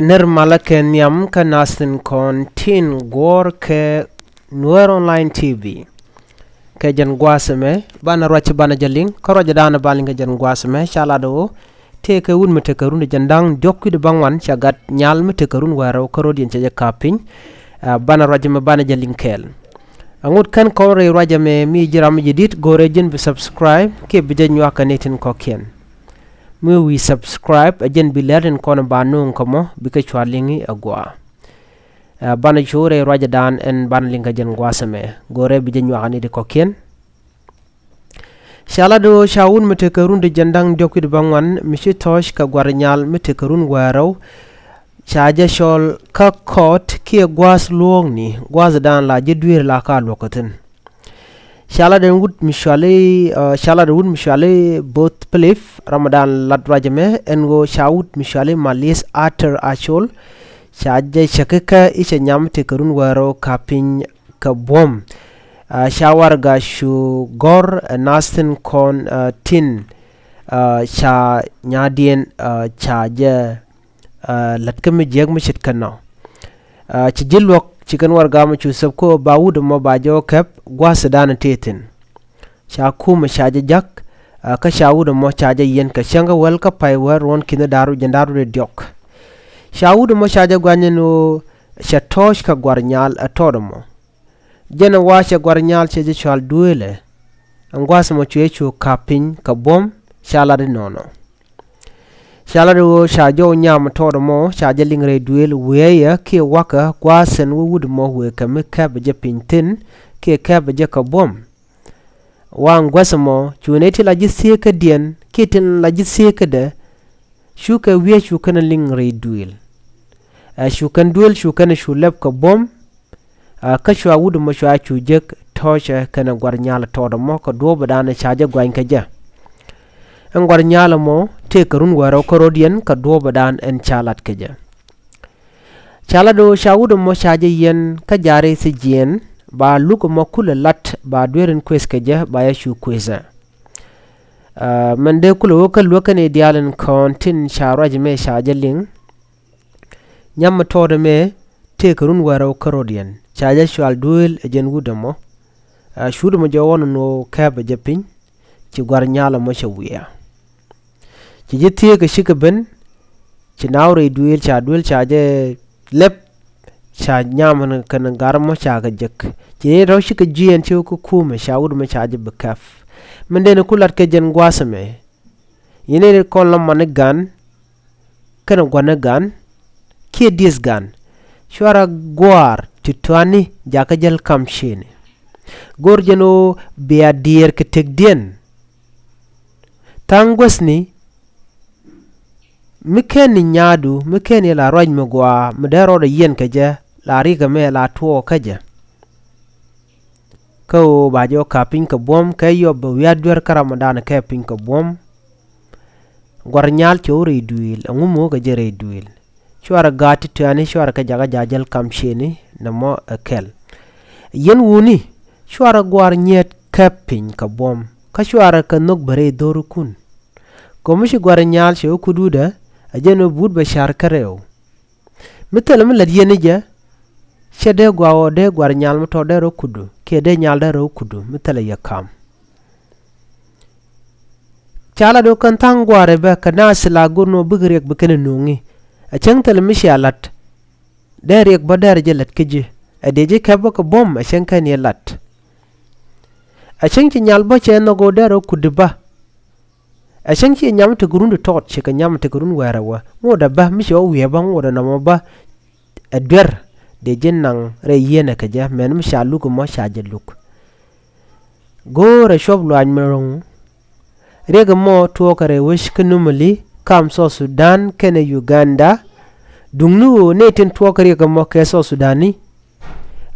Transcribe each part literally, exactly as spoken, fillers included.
Nir malä kɛ nhiam kä nath tin kɔn tin guɔ̱ɔ̱r kɛ Nuer Online T V. Kɛ jɛn gua̱a̱th ɛmɛ banɛ ruac banɛ jɛ liŋ kä ruacdan banɛ liŋ kɛ jɛn gua̱a̱th ɛmɛ ca lat ɣöö tëëkɛ wut mi tekɛ run ti jiɛn da̱ŋ diɔ̱k wi̱cdɛ baŋuan ca gat nyal mi tekɛ run wäl rɛw kä rɔ̱diɛn cɛ jɛ ka̱p piny. Ɛ, banɛ ruac ɛmɛ banɛ jɛ liŋ kɛɛl. Aŋot kän kɔn rɛy ruac ɛmɛ mi ji̱ ram mi ji̱ di̱t go̱o̱rɛ ji̱n bi subscribe kiɛ bi jɛ nyuak kɛ ni tin kɔ̱kiɛn. Mi wi̱i̱ subscribe ɛ jɛn bi lɛr tin kɔn ba nööŋ kä mɔ bikɛ cua liŋi ɛ gua̱a̱. Ɛ, banɛ cu rɛy ruacdan ɛn banɛ liŋ kä jɛn gua̱a̱th ɛmɛ go̱o̱rɛ bi jɛ nyuak kɛ ni ti kɔ̱kiɛn. Ca lat ɣöö ca wut mi tekɛ run ti jiɛn da̱ŋ diɔ̱k wi̱cdɛ baŋuan mi ci tɔ̱ɔ̱c kɛ gua̱r nyal mi tekɛ run wäl rɛw. Ca jɛ cɔl kä kɔt kiɛ gua̱a̱th luɔ̱ɔ̱kni gua̱a̱thdan la ji̱ dueeri la ka luɔ̱k kä thi̱n. Ca lat ɛn wut mi cuali, ɛ, ca lat ɛn wut mi cuali Both Pilip ramdan lat ruac ɛmɛ ɛn ɣöö ca wut mi cuali Malieth Ater Acol. Ca jɛ cäkikä i̱ cɛ nyam tekɛ run wäl rɛw ka̱p piny kɛ buɔ̱m. Ɛ, ca warɛga cu gɔ̱r ɛ nath tin kɔn, ɛ, tin, ɛ, ca nyadiɛn, ɛ, ca jɛ, ɛ, lät kä mi jiäk mi ce̱tkɛ nɔ. Ɛ, ci ji̱ luɔ̱k ci kɛn warɛga mɔ cu thöp kä ba wut ɛmɔ ba jɛ wä kɛp gua̱a̱thdan tëë thi̱n. Ca kumɛ ca jɛ ja̱k, ɛ, kä ca wut ɛmɔ ca jɛ yiɛn kɛ cäŋ kä wäl kä pay wäl ruɔ̱n ki̱n da̱r wi̱cdɛ jiɛn da̱r wi̱cdɛ diɔ̱k. Ca wut ɛmɔ ca jɛ gua̱ny ɛn ɣöö cɛ tɔ̱ɔ̱c kɛ gua̱r nyal ɛ tɔɔt ɛmɔ. Jɛn ɛ wa cɛ gua̱r nyal cɛ jɛ cual duëëlɛ. Ɛn gua̱a̱th ɛmɔ cuɛ cu ka̱p piny kɛ buɔ̱m ca lat inɔnɔ. Ca lat ɣöö ca jɔw nyam tɔɔt ɛmɔ ca jɛ liŋ rɛy duëël wëë yɛ kiɛ wakä gua̱a̱th ɛn wä wut ɛmɔ wëë kɛ mi kɛpɛ jɛ piny thi̱n kiɛ kɛpɛ jɛ kɛ buɔ̱m. Waŋ gua̱th ɛmɔ cu nɛy tin la ji̱ thieekädiɛn kiɛ tin la ji̱ thieekädɛ. Cukɛ wiee cu kɛn liŋ rɛy duëël. Ɛ, cu kɛn duëël cu kɛn cu lɛp kɛ buɔ̱m. Ɛ, kä cua wut ɛmɔ cua cu jek tɔ̱ɔ̱cɛ kɛnɛ gua̱r nyal tɔɔt ɛmɔ kɛ duɔ̱ɔ̱pdan ca jɛ guany kɛ jɛ. Ɛn gua̱r nyal ɛmɔ tëëkɛ run wäl rɛw kä rɔ̱diɛn kɛ duɔ̱ɔ̱pdan ɛn ca lat kɛ jɛ. Ca lat ɣöö ca wut ɛmɔ ca jɛ yiɛn kä ja̱ri thi̱jiɛn ba luk ɛmɔ kulɛ lat ba dueer in kuëth kɛ jɛ ba yɛ cu kuëthɛ. Ɛ, mɛn dee kulɛ wä kä luäk kɛn i̱ diaal in kɔn tin ca ruac ɛmɛ ca jɛ liŋ. Nyam mi tɔɔt ɛmɛ tëëkɛ run wäl rɛw kä rɔ̱diɛn ca jɛ cual duëël ɛ jɛn wut ɛmɔ. Ɛ, cu wut ɛmɔ jɛ ɣɔn ɛn ɣöö kɛpɛ jɛ piny. Ci gua̱r nyal ɛmɔ cɛ wiaa. Ci ji̱ thieekä cikɛ ben. Ci naaw rɛy duëël ca duëël ca jɛ lɛp. Ca nyam kɛn gar ɛmɔ ca kɛ jek. Ci rɛy rɔ̱ cikɛ jiɛɛn ci wä kä kumɛ ca wut ɛmɔ ca jɛ bi kɛp. Min den ku lat kɛ jɛn gua̱a̱th ɛmɛ. Yɛn in kɔn la mani gan kɛnɛ gua̱ni gan kiɛ dieth gan. Cuarɛ gua̱a̱r ti tuani jakä jäl kam ciëëni. Go̱r jɛn ɣöö bia diɛɛr kɛ tëkdiɛn. Tha̱a̱ŋ guäthni mi ken ni nyaadu mi ken ni la ruac mi gua̱a̱ mi dee rɔɔdɛ yiɛn kɛ jɛ la rikä mɛ la tuɔɔk kä jɛ. Kä ɣöö ba jɛ wä ka̱p piny kɛ buɔ̱m kɛ yɔp bɛ wiat duer kä ramdan kɛ piny kɛ buɔ̱m. Gua̱r nyal cɛ wä rɛy duëël ɛŋu mi wä kɛ jɛ rɛy duëël. Cuarɛ gaat ti tɛ̈ni cuarɛ kɛ jakä ja̱ jäl kam ciëëni nɛmɔ ɛ kɛl. Yɛn wuni cuarɛ gua̱r nyiet kɛp piny kɛ buɔ̱m kä cuarɛ kɛ nhök bɛ rɛy dho̱rikun. Kɛ mi ci gua̱r nyal cɛ wä kut wutdä ɛ jɛn wä but bɛ ca̱r kä rɛw. Mi thilɛ mi lät yɛn ni jɛ cɛ dee gua̱a̱ ɣɔɔ dee gua̱r nyal mi tɔ̱ dee rɔ kutdu kiɛ dee nyal dee rɔ kutdu mi thilɛ yɛ ka̱m. Ca lat ɣöö kɛn tha̱a̱ŋ gua̱a̱r ɛ bä kɛ naath la go̱r nɔ bikɛ riɛk bi kɛn ɛ nuɔ̱ŋi. Ɛ cäŋ thilɛ mi cia lat dee riɛk bä dee rɔ jɛ lät kä ji̱ ɛ dee ji̱ kɛp bä kɛ buɔ̱m ɛ cäŋ kɛn yɛ lat. Ɛ cäŋ ci nyal bä cɛ nhɔk ɣöö dee rɔ kutdi bä. Ɛ cäŋ ci nyam tekɛ run ti tɔɔt cikɛ nyam tekɛ run wäärä wä ŋot ɛ bä mi ci ɣä wiee bä ŋot ɛ nɔmɔ bä. Ɛ duer dee ji̱ naŋ rɛy yieenɛ kɛ jɛ mɛn mi ca luk ɛmɔ ca jɛ luk. Go̱o̱rɛ cuɔp luaac mi ro̱ŋ. Riɛk ɛmɔ tuɔɔkɛ rɛy wec kä Numali kam South Sudan kɛnɛ Uganda. Duŋni ɣöö nɛy tin tuɔɔkɛ riɛk ɛmɔ kɛ South Sudan ni.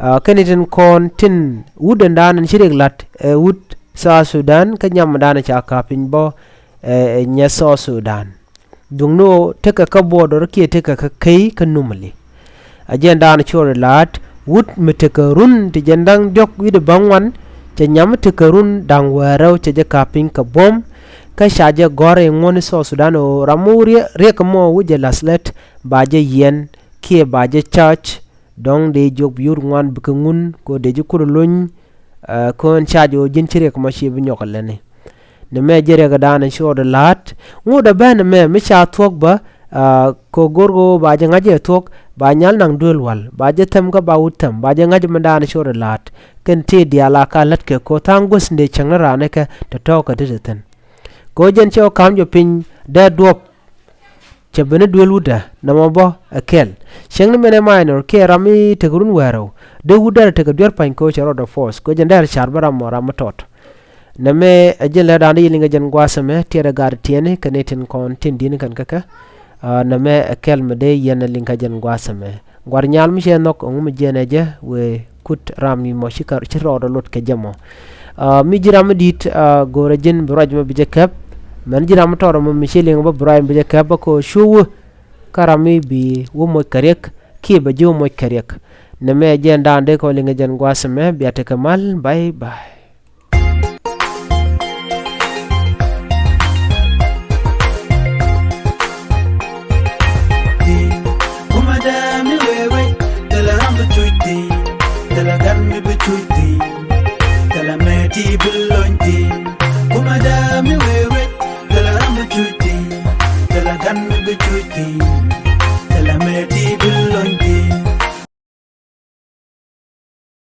Aa, kɛnɛ tin kɔn tin wut ɛn da̱a̱n ɛn ci riɛk la̱t ɛ wut South Sudan kä nyam ɛn da̱a̱n ca ka̱p piny bä ɛ nyɛ South Sudan. Duŋni ɣöö tekɛ kä border kiɛ tekɛ kä key kä Numali. A jɛn da̱a̱n cuɔr ɛ la̱t wut mi tekɛ run ti jɛn da̱ŋ diɔ̱k wi̱cdɛ bäŋuan cɛ nyam tekɛ run da̱ŋ wäl rɛw cɛ jɛ ka̱p piny kɛ buɔ̱m. Kä ca jɛ gɔ̱r ɛ ŋuɔ̱n i̱ South Sudan ɣöö ram mi wä riɛk ɛmɔ wä jɛ la̱th lät ba jɛ yiɛn kiɛ ba jɛ charge. Dɔ̱ŋ dee jiök bi yio̱w ŋuan bikɛ ŋun kɛ ɣöö dee ji̱ kut lony. Kɛ ɣöö ɛn charge ɣöö ji̱n ci riɛk mɔ ci bi nyɔk ɛ lätni. Nɛmɛ jɛn riɛkdan ci rɔɔdɛ la̱a̱t. Ŋotdɛ bä nɛmɛ mi ca thuɔ̱k bä. Kɛ ɣöö go̱rkɛ ɣöö ba jɛ ŋa̱c ɛ thuɔ̱k, ba nyal naŋ duëël wal, ba jɛ thɛm kä ba wut thɛm, ba jɛ ŋa̱c mindan ci rɔɔdɛ la̱a̱t. Kɛn tëë diaal a ka la̱tkɛ kɛ ɣöö tha̱a̱ŋ guäth in dee cäŋ ni raan nikɛ tɔ̱tɔ̱ kɛ tetdɛ thi̱n. Kɛ ɣöö jɛn cɛ ɣöö ka̱m jɔk piny dee duɔ̱p. Cɛ ben ni duëël wutdä nɔmɔ bä ɛ kɛl. Cäŋ ni mɛn ɛ minor kiɛ ram mi tekɛ run wäl rɛw, dee wut dɛr tekɛ duer pa̱ny kɛ ɣöö cɛ rɔɔdɛ force, kɛ ɣöö jɛn dɛr ca̱r bä ram mɔ ram mi tɔt. Nɛmɛ ɛ jɛn lɛrdan dee yɛ liŋ kɛ jɛn gua̱a̱th ɛmɛ, tiɛɛr ɛ gat tiɛɛni kɛ nɛy tin kɔn tin di̱n kɛn kä kɛ. Nɛmɛ ɛ kɛl mi dee yɛn ɛ liŋ kɛ jɛn gua̱a̱th ɛmɛ. Gua̱r nyal mi cɛ nhɔk ɛŋu mi jiɛn ɛ jɛ wëë kut ram mi mɔ ci rɔɔdɛ lot kɛ jɛ mɔ. Mi ji̱ ram mi di̱i̱t, go̱o̱rɛ ji̱n bi ruac mɔ bi jɛ käp. Mɛn ji̱ ram mi tɔt ɛmɔ mi ci liŋ bä bi ruac mɔ bi jɛ käp bä kɛ ɣöö cu wä kä ram mi bi wä moc kɛ riɛk kiɛ bɛ ji̱ wä moc kɛ riɛk. Nɛmɛ ɛ jɛn dan dee kɔn liŋ kɛ jɛn gua̱a̱th ɛmɛ, bia tekɛ mal. Bye bye. Kumɛ dee mi wee wec, thilɛ ram bi cuc thi̱n, thilɛ gan mi bi cuc thi̱n, thilɛ mɛ ti bi lony thi̱n. Kumɛ dee mi wee wec, thilɛ ram bi cuc thi̱n, thilɛ gan mi bi cuc thi̱n.